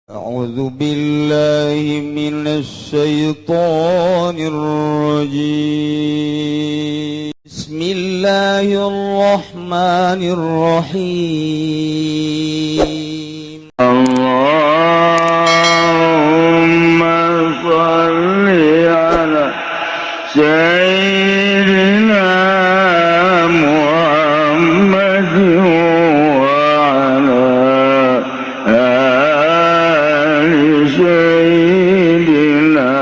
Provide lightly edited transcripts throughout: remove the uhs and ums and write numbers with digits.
أعوذ بالله من الشيطان الرجيم. بسم الله الرحمن الرحيم. اللهم صل على سيدنا محمد وعلى آل سيدنا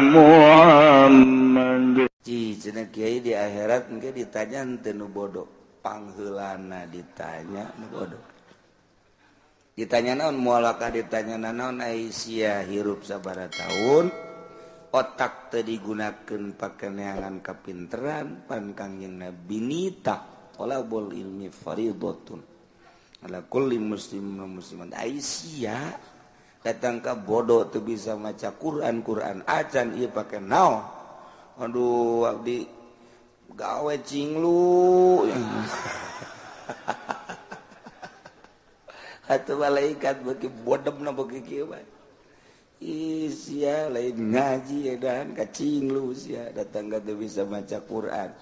محمد. Ci, cenah kiai, di akhirat engke ditanya henteu nu bodoh, pangheulana ditanya nu bodoh. Ditanya naon? Moalakah ditanya naon? Ai sia hirup sabaraha tahun, otak teu digunakeun pake neangan kapinteran. Pan Kangjeng Nabi nitah talabul ilmi fardhatun ala kulli muslimin wa muslimat. Ai sia datang ka bodoh, teu bisa maca Quran, Quran acan, ieu pake naon? Aduh, abdi gawe cinglu. Atuh malaikat beuki bodebna beuki kieu bae. Ih, sia lain ngaji edan ka cinglu, sia datang ka teu bisa maca Quran.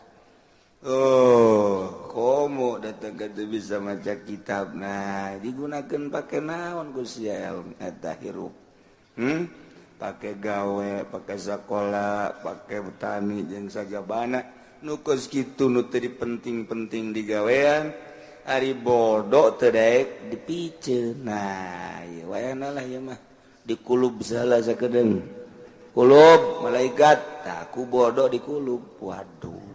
Oh, komo datang ka teu bisa maca kitab. Nah, digunakeun pake naon ku sia eta hirup? Pake gawe, pake sakola, pake petani jeung sajabana. Nu kos kitu nu teu penting-penting digawean. Ari bodoh teu daek dipiceun. Nah, ieu wayahna lah ieu mah dikulub salah sakedeung. Kulub malaikat, tah ku bodoh dikulub. Waduh.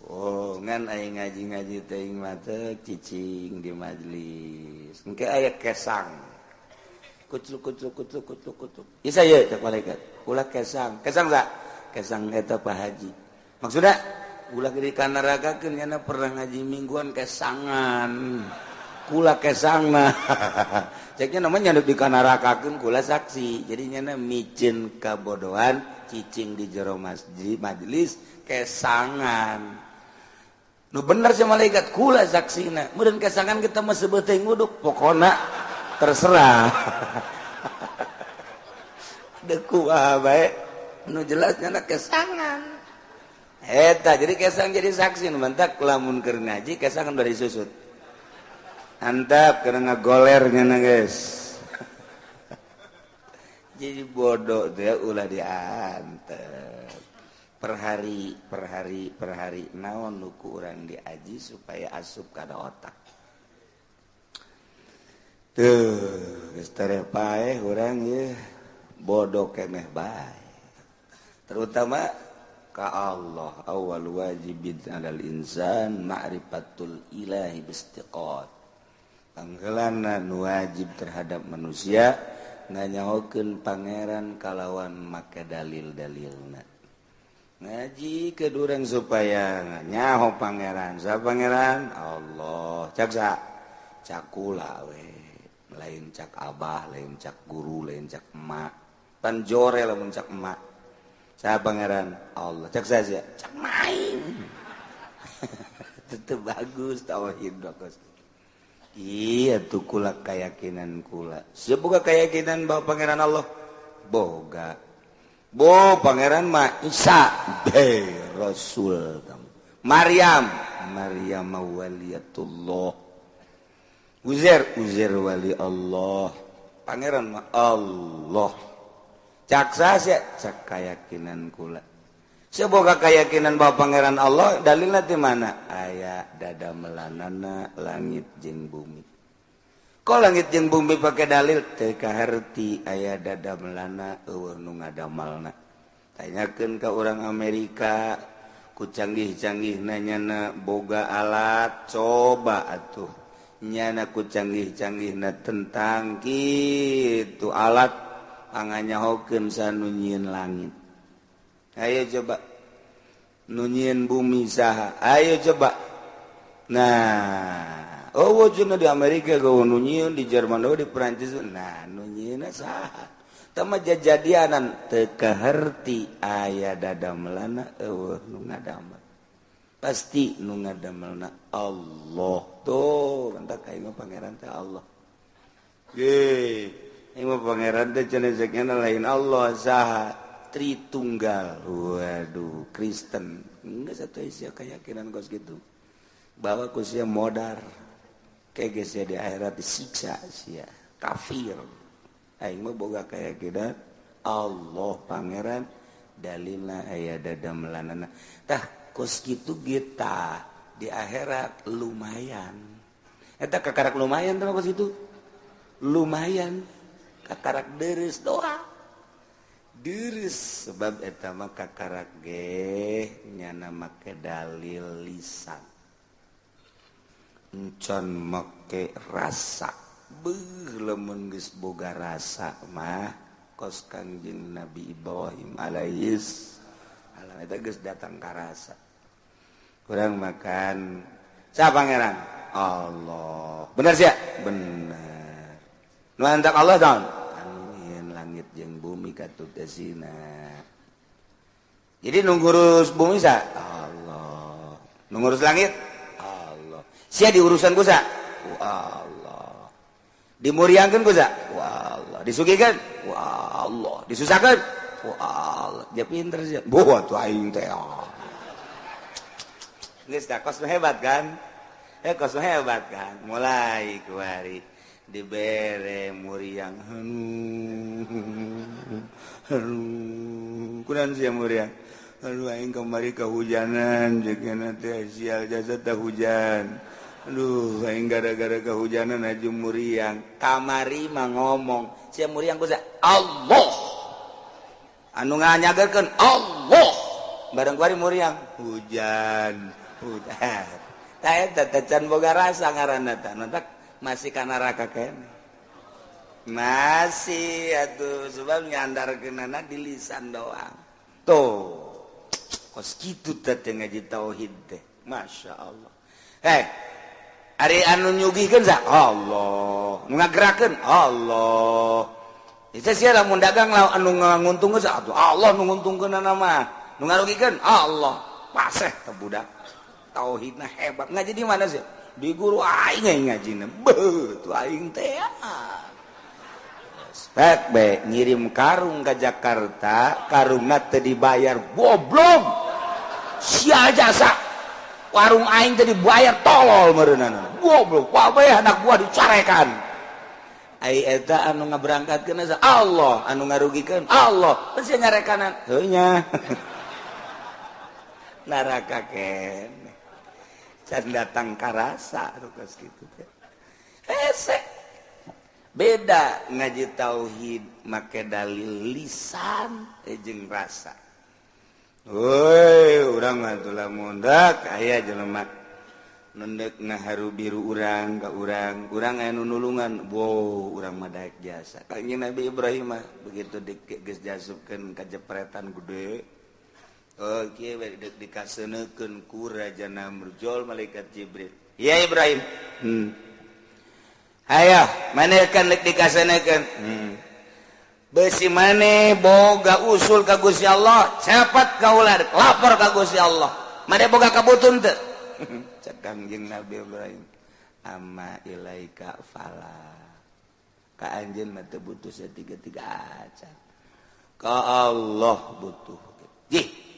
Oh, ngan aing ngaji-ngaji teuing mah teu cicing di majelis. Engke aya kesang. Kucluk kucluk kucluk kucluk kucluk. Isa ye cek malaikat. Ulah kesang. Kesang sa? Kesang eta Pak Haji. Maksudna ulah di kanarakakeun, nyana pernah ngaji mingguan kesangan. Kula kesangna. Ceknya namanya nyanduk di kanarakakeun kula saksi. Jadi nyana miceun kabodohan cicing di jero masjid majelis kesangan. Nu bener si malaikat, kula saksina. Meureun kesangan kita mah sebeuteung uduk, pokona terserah. Deku bae nu jelas nyana kesangan. Eta jadi kesang jadi saksi nu mantak lamun keur ngaji kesangan bari susut. Antap keur ngagoler nyana, guys. Jadi bodoh teh ulah diantep. Per hari, per hari, per hari naon nu ku urang diaji supaya asup kana otak. Tuh, geus tereh paeh urang ye bodoh keneh bae. Terutama ka Allah, awal wajibin alal insan ma'rifatul ilahi bistiqat. Pangheulana nu wajib terhadap manusia nganyahokeun pangeran kalawan make dalil-dalilna. Ngaji ke durang supaya nyaho pangeran. Sa pangeran? Allah. Cak sa? Cak kula we. Lain cak abah, lain cak guru, lain cak emak. Pan jore lamun cak emak. Sa pangeran? Allah. Cak saja? Cak main. Tetep bagus tauhid bagus. Iya tuh kula keyakinan kula. Semoga keyakinan bahwa pangeran Allah boga. Bo pangeran mah Isa be Rasul Maryam, Maryam waliyatullah. Uzair, Uzair wali Allah. Pangeran mah Allah. Cak saja cak keyakinan kula. Semoga keyakinan bahwa pangeran Allah dalilna di mana? Aya dada melanana langit jeung bumi. Kok langit jeung bumi pakai dalil? Teu kaharti aya dada melana eueuh nu ngadamalna. Tanyakeun ka urang Amerika ku canggih-canggih nanyana boga alat, coba atuh nyana ku canggih-canggihna tentang kitu alat panganyahokeun sanu nyieun langit. Ayo coba nu nyieun bumi saha? Ayo coba. Nah, oh wujudna di Amerika geuh nu nyieun, di Jerman oh, di Perancis. Nah, nu nyieunna saha? Tah mah jajadianan teu kaharti aya dadamelana eueuh nu ngadamel. Pasti nu ngadamelna Allah. Tuh, mantak aing mah pangeran teh Allah. Ye, ini mah pangeran teh cenah cekna lain Allah saha Tritunggal. Waduh, Kristen. Enggak satu sia keyakinan kos gitu. Bahwa ku sia modar. Kayak geus di akhirat disiksa sia, kafir. Aing mah boga keyakinan Allah pangeran dalilna aya dadamelanana. Tah kos kitu kita di akhirat lumayan. Eta kakarak lumayan tah kos kitu. Lumayan kakarak deres doa. Deres sebab eta mah kakarak ge nyana make dalil lisan. Encan make rasa. Beuh lamun geus boga rasa mah kos Kangjeng Nabi Ibrahim alaihis salam eta geus datang ka rasa. Kurang makan siapa pangeran? Allah. Bener sia? Bener. Nu antak Allah daun? Anu langit jeung bumi katut desina. Jadi nu ngurus bumi sa? Allah. Nu ngurus langit? Allah. Sia diurusan ku sa? Ku Allah. Dimuriangkeun ku sa? Ku Allah. Disugihkeun? Ku Allah. Disusahkeun? Ku Allah. Dia pinter sia. Boh atuh aing teh. Geus dah kos hebat kan? Kos hebat kan? Mulai kuari dibere muriang hanu kunan sia muriang. Aduh aing kamari kahujanan jeung teh sial jasa teh hujan. Aduh aing gara-gara kahujanan aju muriang. Kamari mah ngomong sia muriang ku Allah. Anu nganyageurkeun Allah. Bareng kuari muriang hujan. Hujan. Tah eta teh can boga rasa ngaranna teh. Mantak masih ka neraka keneh. Masih atuh sebab nyandarkeunana di lisan doang. Tuh. Kos kitu teh ngaji tauhid teh. Masya Allah. Hei, ari anu nyugihkeun sa? Allah. Nu ngagerakeun? Allah. Itu sia lamun dagang anu nguntungkeun sa? Atuh Allah nu nguntungkeunana mah. Nu ngarugikeun? Allah. Paseh teh budak. Tauhidna hebat. Ngaji di mana sih? Di guru aing aing ngajina. Beuh, tuh aing teh. Spek be ngirim karung ke Jakarta, karungna teu dibayar, goblok. Sia jasa warung aing teu dibayar tolol meureunana. Goblok, kabeh anak gua dicarekan. Ai eta anu ngaberangkatkeun Allah, anu ngarugikeun Allah. Teu sia nyarekanan. Heuh nya. Neraka keneh. Can datang karasa kos kitu teh. Hese. Beda ngaji tauhid make dalil lisan jeung rasa. Woi, urang mah tuh lamun dak aya jelema nendek ngaharu biru urang ka urang, urang aya nu nulungan, wow, urang mah daek jasa. Kanjeng Nabi Ibrahim mah begitu geus diasupkeun ka jepretan gede. Oh, kieu we deuk dikaseunekeun ku Raja Namrud malaikat Jibril. Ya Ibrahim. Ayo, maneh kan deuk dikaseunekeun. Besi maneh boga usul ka Gusti Allah, cepat kaulah lapor ka Gusti Allah. Maneh boga kabutun teu? Cek Kangjeng Nabi Ibrahim, amma ilaika fala. Ka anjeun mah teu butuh satiga-tiga acan. Ka Allah butuh. Jih.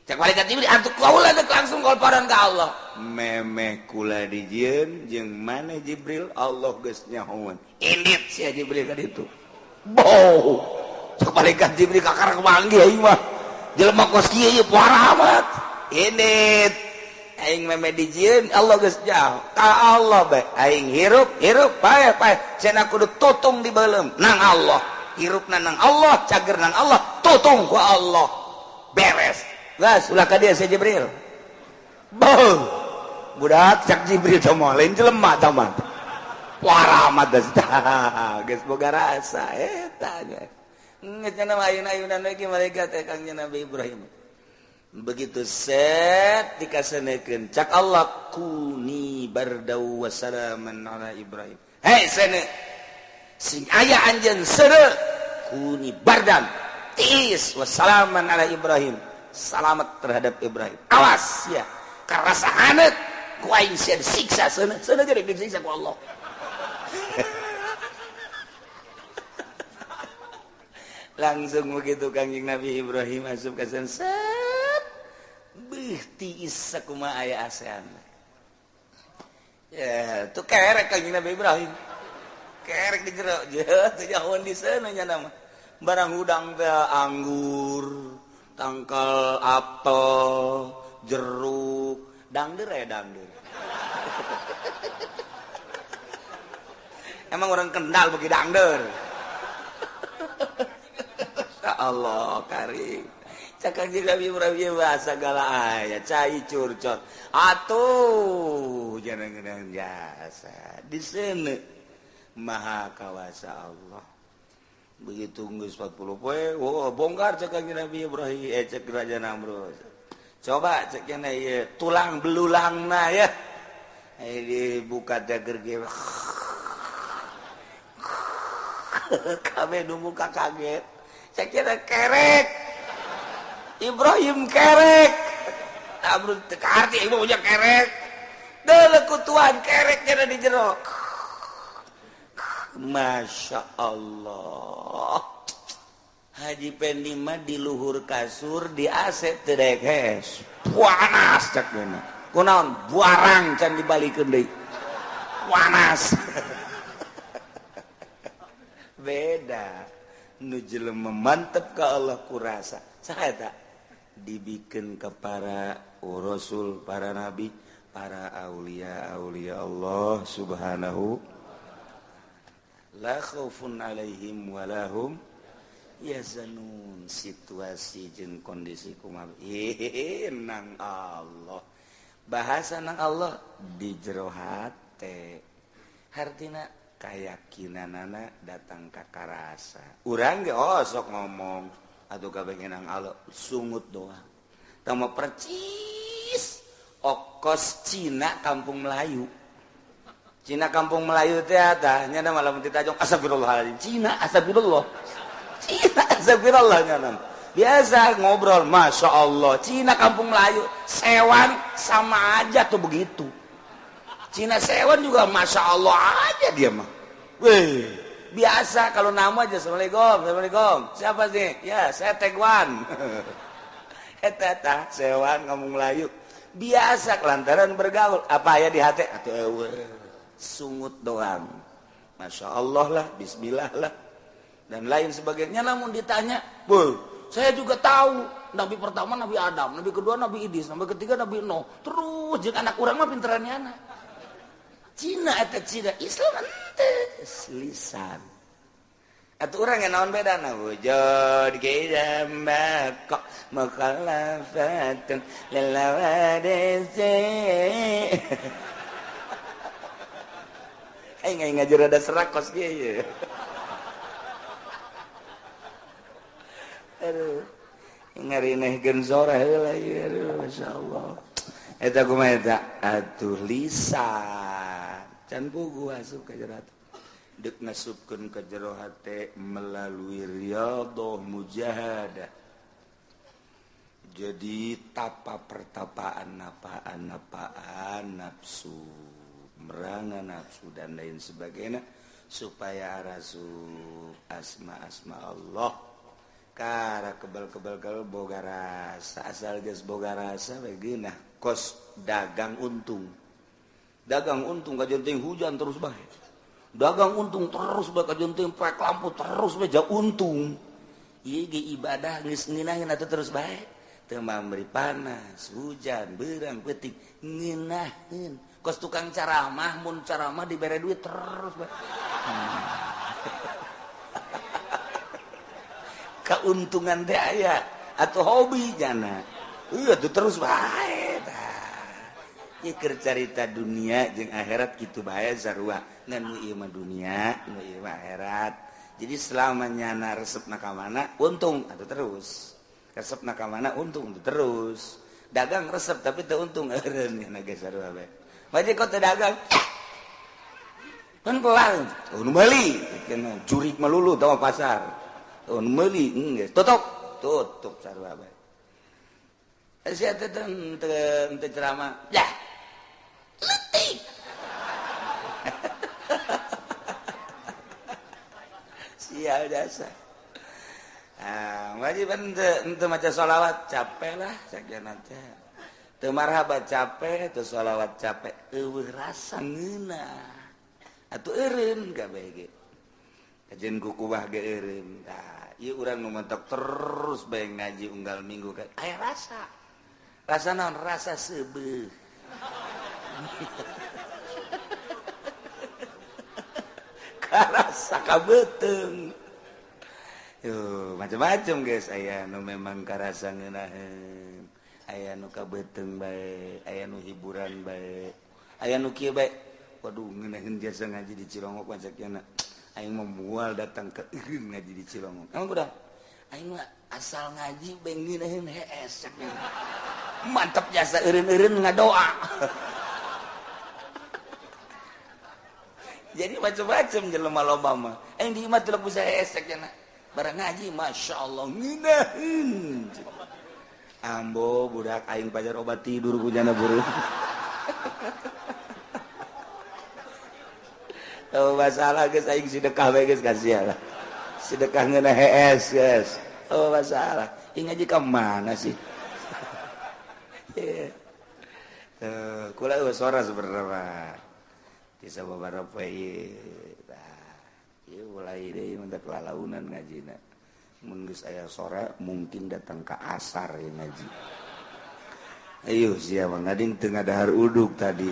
Cek malaikat Jibril atuh kaula deuk langsung kolporan ka Allah. Memeh kula dijieun jeung maneh Jibril Allah geus nyahoan. Indit sia Jibril ka ditu. Boh. Cek malaikat Jibril kakara manggih aing mah. Jelema kos kieu ieu puara amat. Indit. Aing memeh dijieun Allah geus nyaho. Ka Allah bae aing hirup hirup paeh paeh cenah kudu tutung di beuleum nang Allah. Hirupna nang Allah, cager nang Allah, tutung ku Allah. Beres. Gas ulah ka dia si Jibril. Boh. Budak cak Jibril teh moal lain jelema tah mah. Puara amat geus geus boga rasa eta ge. Geus cenah ayun-ayunan we malaikat teh Kangjeng Nabi Ibrahim. Begitu set dikasenekeun cak Allah kuni bardau wa salaman ala Ibrahim. Hei sene sing aya anjeun seureuh kuni bardan tiis wa salaman ala Ibrahim. Salamat terhadap Ibrahim. Awas ya, karasa haneut ku aing sia disiksa seuneu, seuneu ge disiksa ku Allah. Langsung begitu Kangjeng Nabi Ibrahim asup ka set. Beuh tiis sakumaha aya ASEAN. Ya, tuh kerek Kangjeng Nabi Ibrahim. Kerek di jero, teu jauhan di sana nya nama. Barang hudang teh anggur, tangkal apel, jeruk, dangder ya dangder. Emang orang Kendal bagi dangder. Allah karim. Cak Kangjeng Nabi Ibrahim bahasa segala aya cai curcol. Atuh jangan jasa di sini maha kawasa Allah. Begitu geus 40 poe, oh bongkar cak Kangjeng Nabi Ibrahim cek Raja Namrud. Coba cek nya ieu tulang belulangna ya. Dibuka dager ge. Kabeh nu muka kaget. Saya kira kerek Ibrahim kerek Amrud teu kaarti ibu punya kerek deuleu ku Tuhan kerek nya di jero. Masya Allah Haji Pendi mah di luhur kasur di AC teu daek hees panas cak geuna kunaon buarang can dibalikeun deui panas. Beda nu jelema mantep ka Allah kurasa saha eta dibikeun ka para rasul, para nabi, para aulia aulia Allah subhanahu la khaufun alaihim walahum yazanun. Situasi jeung kondisi kumaha nang Allah, bahasa nang Allah di jero hate hartina keyakinanana datang ka karasa. Urang ge oh sok ngomong atuh kabeh nang Allah sungut doang. Tama percis okos Cina kampung Melayu. Cina kampung Melayu teh tah nya malam ditajong astagfirullahaladzim. Cina astagfirullah. Cina astagfirullah nya. Biasa ngobrol Masya Allah. Cina kampung Melayu sewan sama aja tuh begitu. Cina sewan juga Masya Allah aja dia mah. Wih, biasa kalau nama aja Assalamualaikum, Assalamualaikum. Siapa sih? Ya, saya Tegwan. Eta tah sewan ngomong Melayu. Biasa lantaran bergaul. Apa ya di hati? Atuh eueuh. Sungut doang. Masya Allah lah, bismillah lah. Dan lain sebagainya. Namun ditanya, "Bu, saya juga tahu nabi pertama Nabi Adam, nabi kedua Nabi Idris, nabi ketiga Nabi Nuh." Terus jeung anak urang mah pinterannya anak. Cina eta Cina, Islam ente lisan. Atuh urang yang naon bedana wujud qiyamah kok mukhalafatun lil hawadits. Aing ngajar rada serak kos kieu ye. Aduh, ngarinehkeun sora heula ieu aduh masyaallah. Eta kumaha eta atuh lisan can puguh asup ka jero hate. Deuk ngasupkeun ka jero hate melalui riyadhah mujahadah. Jadi tapa pertapaan napaan napaan nafsu meranga nafsu dan lain sebagainya supaya arasup asma-asma Allah kara kebal-kebal boga rasa asal geus boga rasa we geunah kos dagang untung. Dagang untung kajenting hujan terus bae. Dagang untung terus bae kajenting poek lampu terus bae ja untung. Ieu ge ibadah geus ngeunaheun atuh terus bae. Teu mamri panas, hujan, beurang, peuting ngeunaheun. Kos tukang ceramah mun ceramah dibere duit terus bae. Keuntungan teh aya atau hobi jana. Iya tuh terus bae tah. Ieu keur carita dunia jeung akhirat kitu bae sarua. Ngan nu ieu mah dunia, nu ieu mah akhirat. Jadi selama nyana resepna ka mana untung atuh terus. Resepna ka mana untung atuh terus. Dagang resep tapi teu untung eureun nya ge sarua bae. Baje kok teu dagang. Kan pelan, oh nu meuli, jurik melulu tau pasar. Oh nu meuli, geus tutup, tutup sarua bae. Sia teh teu ceramah. Ya. Leutik. Sial jasa. Wajib ente maca sholawat capek lah sakiana teh. Teu marhaba capek, teu sholawat capek, eueuh rasa ngeunah. Atuh eureun kabeh ge. Kajeun ku kubah ge eureun. Tah, ieu urang nu mentok terus bae ngaji unggal minggu kan. Aya rasa. Rasa naon? Rasa seubeuh. Karasa kabeuteung. Yo, macam-macam guys, aya nu memang karasa ngeunaheun, aya nu kabeuteung bae, aya nu hiburan bae, aya nu kieu bae. Waduh, ngeunaheun jasa ngaji di Cilongok macakiana. Aing mah moal datang ke eureun ngaji di Cilongok. Emang udah aing mah asal ngaji bae ngeunaheun hees cak. Mantap jasa eureun-eureun ngadoa. Jadi macam-macam jelema loba mah. Aing di imah teu bisa hees cak cenah. Barang ngaji Masya Allah ngeunaheun. Ambo budak aing pajar obat tidur ku jana buru. Oh masalah geus aing sedekah bae geus kasihan lah. Sedekah ngeunah hees geus. Oh masalah. Ing ngaji ka mana sih? Tuh, kula eueuh sora sebenarnya. Ti sababaraha poe ieu. Tah, ieu mulai deui mun teh lalaunan ngajina. Mun geus aya sora mungkin datang ka asar ieu ngaji. Ayo sia mah ngading teu ngadahar uduk tadi.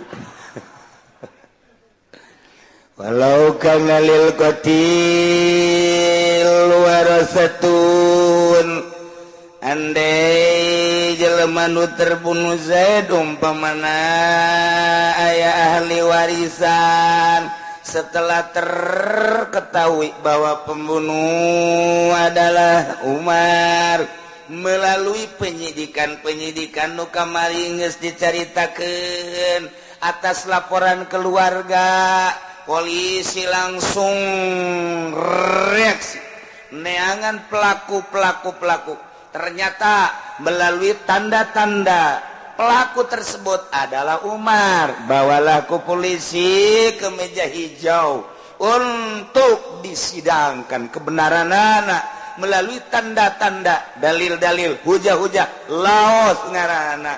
Walau kana lil qatil warasatun, andai jelema nu terbunuh Zaid umpamana aya ahli warisan, setelah terketahui bahwa pembunuh adalah Umar melalui penyidikan-penyidikan nu kamari geus dicaritakeun atas laporan keluarga, polisi langsung reaksi neangan pelaku-pelaku-pelaku. Ternyata melalui tanda-tanda pelaku tersebut adalah Umar. Bawalah ke polisi ke meja hijau untuk disidangkan kebenaran anak melalui tanda-tanda, dalil-dalil, hujah-hujah laos ngarana.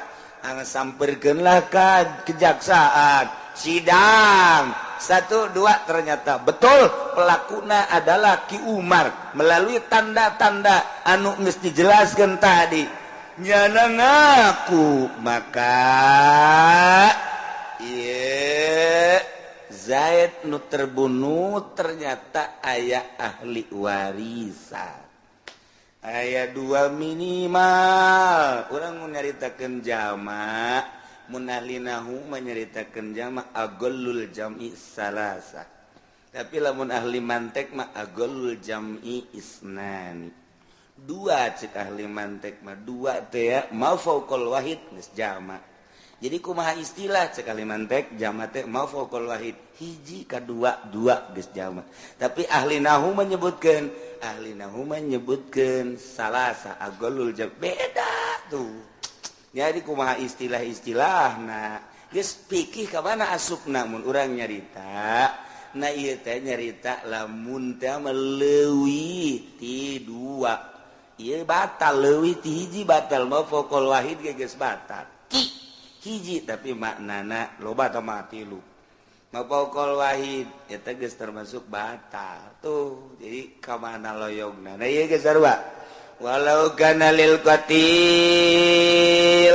Samperkeunlah ka kejaksaan, sidang 1 2 ternyata betul pelakuna adalah Ki Umar melalui tanda-tanda anu geus dijelaskeun tadi. Nyana ngaku, maka ieu Zaid nu terbunuh ternyata aya ahli warisan. Aya 2 minimal. Urang mun nyaritakeun jamak, mun ahli nahu menyaritakeun jamak agallul jam'i salasa. Tapi lamun ahli mantek mah agallul jam'i isnani. 2 cek ahli mantek mah 2 teh ma fauqal wahid geus jamak. Jadi kumaha istilah cek ahli mantek jamak teh ma fauqal wahid hiji ka 2 2 geus jamak. Tapi ahli nahu menyebutkeun salasa agallul jam beda tuh. Jadi kumaha istilah-istilah nah geus pikih ka mana asupna mun urang nyarita. Nah ieu teh nyarita lamun teh leuwih ti 2. Ieu batal leuwih ti hiji batal ma faqal wahid ge geus batal. Ki hiji tapi maknana loba tah mah tilu. Ma faqal wahid eta geus termasuk batal tuh. Jadi ka mana loyogna. Nah ieu geus sarua. Walau kana lil qatil,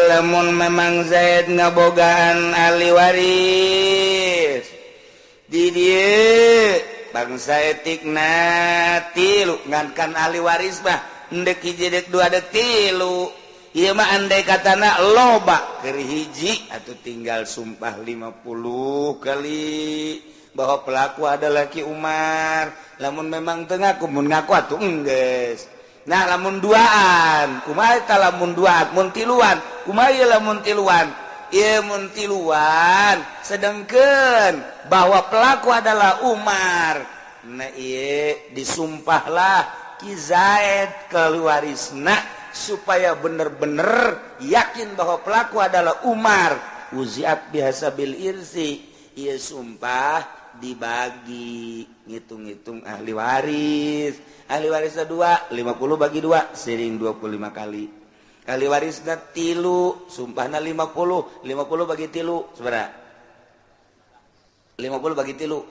lamun memang Zaid ngabogaan ahli waris di dieu bangsa etikna tilu, ngan kan ahli waris mah endek hiji dek 2 dek 3. Ieu mah andai katana loba keur hiji atuh tinggal sumpah 50 kali bahwa pelaku adalah Ki Umar. Lamun memang teu ngaku, mun ngaku atuh enggeus. Nah lamun duaan kumaha eta lamun duaan mun tiluan kumaha ieu lamun tiluan ieu mun tiluan sedengkeun bahwa pelaku adalah Umar. Nah ieu disumpahlah Ki Zaid keluarisna supaya bener-bener yakin bahwa pelaku adalah Umar. Uziat bihasabil irsi, ieu sumpah dibagi. Ngitung-ngitung ahli waris. Ahli warisna 2, 50 bagi 2 sering 25 kali. Ahli warisna 3, sumpahna 50, 50 bagi 3 sabaraha? 50 bagi 3.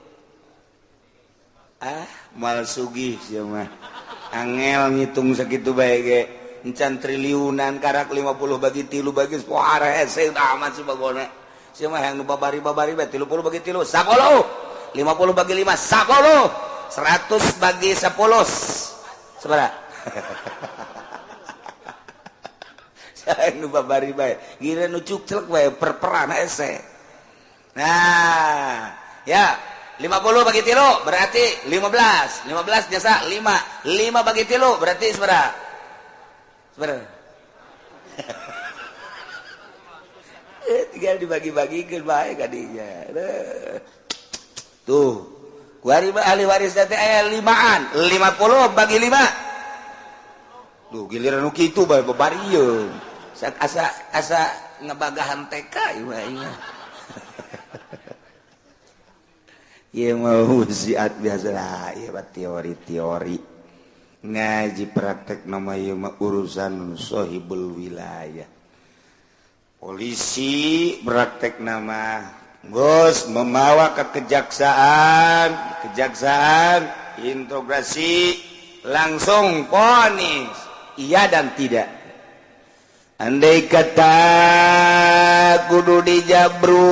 Ah, moal sugih sia mah. Angel ngitung sakitu bae ge. Encan triliunan karak 50 bagi 3 bagi 10 hese amat subagona. Sia mah yang nu babari-babari bae 30 bagi 3 10. 50 bagi 5 10. 100 bagi 10 sabaraha? Saya nu babari bae. Gira nu cukcelek bae perperan hese. Nah, ya 50 bagi 3 berarti 15. 15 jasa 5. 5 bagi 3 berarti sabaraha? Sabaraha? Tinggal dibagi-bagikeun bae ka dinya. Tuh, kuari ahli waris teh aya 5-an. 50 bagi 5. Duh, giliran nu kitu bae babarieun. Asa asa ngebagahan TK ieu mah ieu. Ieu mah wasiat biasa lah, ieu mah teori-teori. Ngaji praktek nama ieu mah urusan sohibul wilayah. Polisi praktek nama bos membawa ke kejaksaan, kejaksaan integrasi langsung vonis iya dan tidak. Andai kata kudu dijabru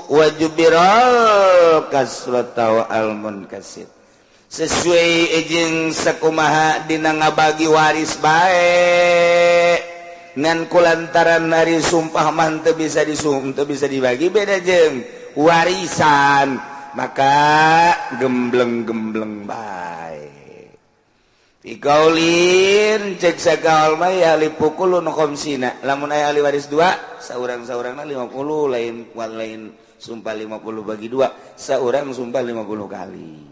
wajubiral kasrata wa almunkasir sesuai jeung sakumaha dina ngabagi waris bae ngan kulantaran ari sumpah mah teu bisa disum teu bisa dibagi beda jeung warisan maka gembleng-gembleng bae. Dikaulin cek sakaol mah ya ahli pukulun khamsina lamun aya ahli waris 2 saurang-saurangna 50 lain lain sumpah 50 bagi 2 saurang sumpah 50 kali.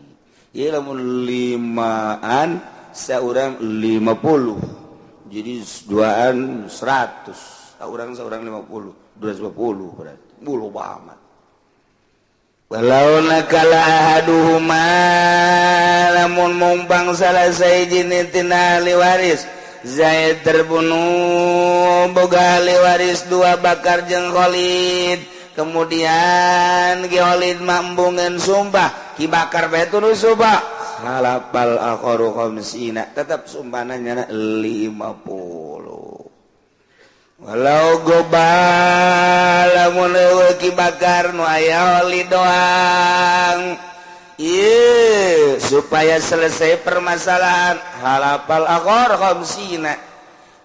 Ieu lamun 5-an saurang 50 jadi 2-an 100 saurang saurang 50 250 berarti bulu amat. Walau nakala ahaduhuma lamun mumpang salah sahiji tina ahli waris Zaid terbunuh boga ahli waris 2 Bakar jeung Khalid kemudian Ki Khalid mambungeun sumpah Ki Bakar bae tuluy sumpah halapal akharu khamsina tetap sumpahna nyana 50. Walau goba lamun eueuh Ki Bakar nu aya oli doang ieu supaya selesai permasalahan halapal akhor khamsina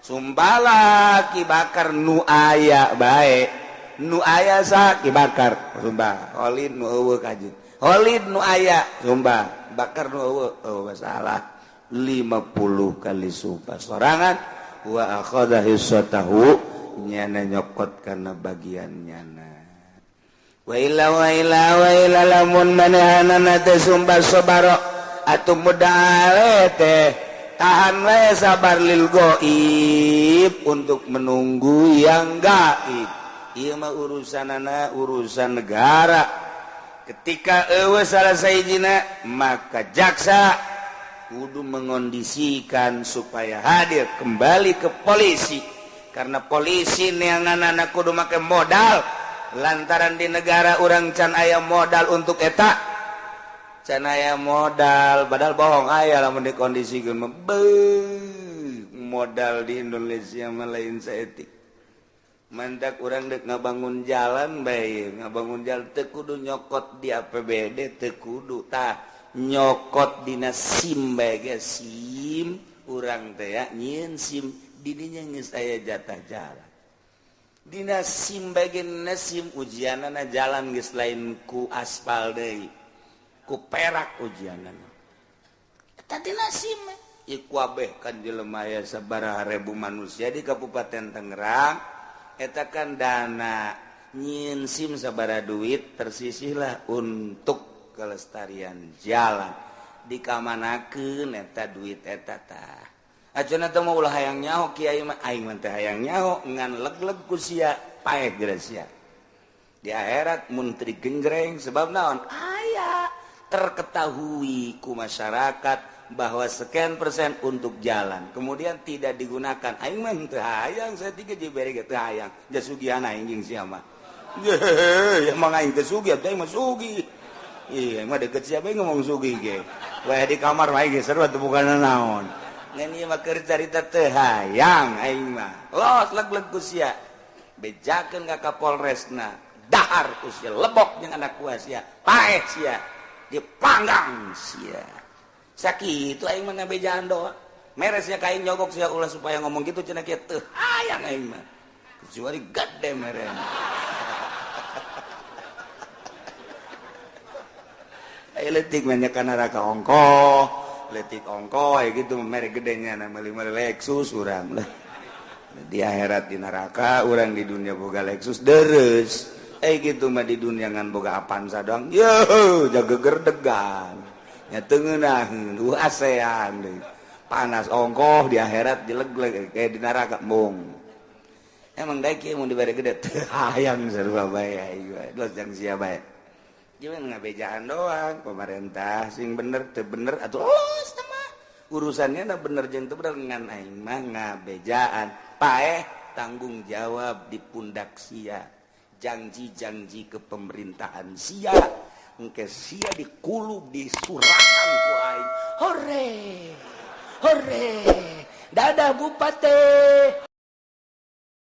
sumpahlah Ki Bakar nu aya bae nu aya sa Ki Bakar sumpah Khalid nu eueuh kajeun Khalid nu aya sumpah Bakar nu eueuh oh masalah 50 kali sumpah sorangan wa akhadha hissatahu nyana nyokot karena bagian nyana wa illa wa illa wa illa lamun manehanana teh sumpah sabaro atuh mudaale teh tahan we sabar lil gaib untuk menunggu yang gaib. Ieu mah urusanana urusan negara. Ketika eueuh salah sahijina maka jaksa kudu mengondisikan supaya hadir kembali ke polisi karena polisi neanganana kudu make modal lantaran di negara urang can aya modal untuk eta can aya modal padahal bohong aya lamun dikondisikeun mah modal di Indonesia mah lain saeutik mantak urang deuk ngabangun jalan bae ngabangun jalan teu kudu nyokot di APBD teu kudu tah nyokot dina SIM bae ge SIM urang teh ya nyieun SIM didinya geus aya jatah jalan dina SIM bae ge SIM ujianana jalan geus lain ku aspal deui ku perak ujianana eta dina SIM ieu kabeh kan jelema aya sabaraha ribu manusia di Kabupaten Tangerang eta kan dana nyieun SIM sabaraha duit tersisihlah untuk kelestarian jalan dikamanakeun eta duit eta tah acuna teh mah ulah hayang nyaho kiai mah aing mah teh hayang nyaho ngan leg-leg ku sia paeh geura sia di akhirat mun teu digenjreng sebab naon aya Terketahui ku masyarakat bahwa sekian persen untuk jalan kemudian tidak digunakan. Aing mah teu hayang, saya tiga dibere ge teu hayang, jasugihan aing jeung sia mah. Ye, emang aing teu sugih atuh, aing mah sugih. Iya, mah deket siapa yang ngomong sugih ge. Wah, di kamar mah aing seru atuh, bukan naon. Ngan ieu mah keur carita, teu hayang aing mah. Los leg-leg ku sia. Bejakeun ka Kapolresna, dahar ku sia, lebok jeung anak buah sia, paeh sia, dipanggang sia. Sakitu aing mah ngabejaan doa. Meres sia ka aing, nyogok sia ulah supaya ngomong gitu cenah kieu, teu hayang aing mah. Kecuali gede meren. Ayo letik banyak neraka ongkoh, letik ongkoh ya gitu merek gedenya nama lima Lexus urang lah. Di akhirat di neraka, urang di dunia boga Lexus deres. Eh, gitu mah di dunia ngan boga Avanza doang. Yo, jaga gerdegan. Nya teu ngeunaheun, ASEAN deui. Panas ongkoh di akhirat dileg kayak di neraka mung. Emang daek ieu mun dibere gede teu hayang sarua bae aing mah. Los jang sia bae. Jangan ngabejaan doang, pemerintah sing bener teu bener atuh los mah. Urusannya na bener jeung teu bener, ngan aing mah ngabejaan. Paeh tanggung jawab di pundak sia. Janji-janji kepemerintahan sia. Engke sia dikulub disurakan ku aing. Hore. Hore. Dadah bupati.